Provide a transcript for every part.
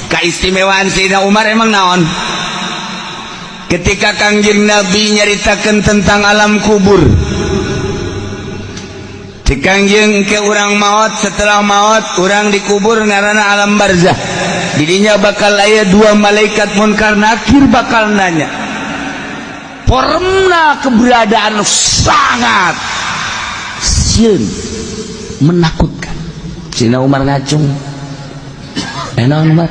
Keistimewaan Sayyidina Umar emang naon? Ketika Kangjeng Nabi nyaritakan tentang alam kubur, di Kangjeng ke urang maut, setelah maut urang dikubur, ngarana alam barzah. Didinya bakal aya dua malaikat, Munkar Nakir, bakal nanya. Formna keberadaan sangat sieun, menakutkan. Sayyidina Umar ngacung. Eh, naon, Umar?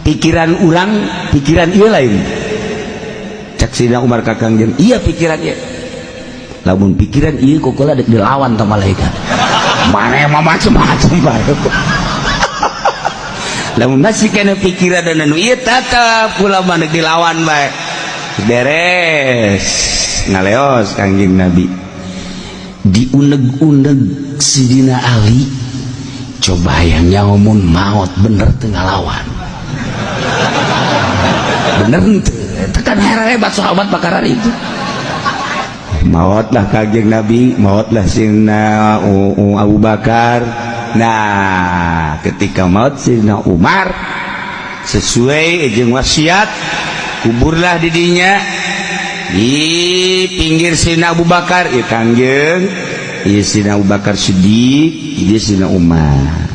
Pikiran urang, pikiran iya lain. Cek Sayyidina Umar ka Kangjeng, iya pikiran iya. Lamun pikiran iya kokola dek dilawan sama malaikat. Mana emang macem-macem bae. Lamun masih kena pikiran dan anu iya tetap kula mah dek dilawan bae. Beres ngaleos Kangjeng Nabi, diuneg-uneg Sidina Ali, coba yang ngomong maut bener teu ngalawan, bener henteu? Tekan hebat sahabat bakaran itu. Mautlah Kangjeng Nabi, mautlah Sidina Abu Bakar. Nah, ketika maut Sidina Umar, sesuai jeung wasiat, kuburlah didinya di pinggir Sidina Abu Bakar. Ya Kangjeng, ieu Sidina Abu Bakar Siddiq, ieu Sidina Umar.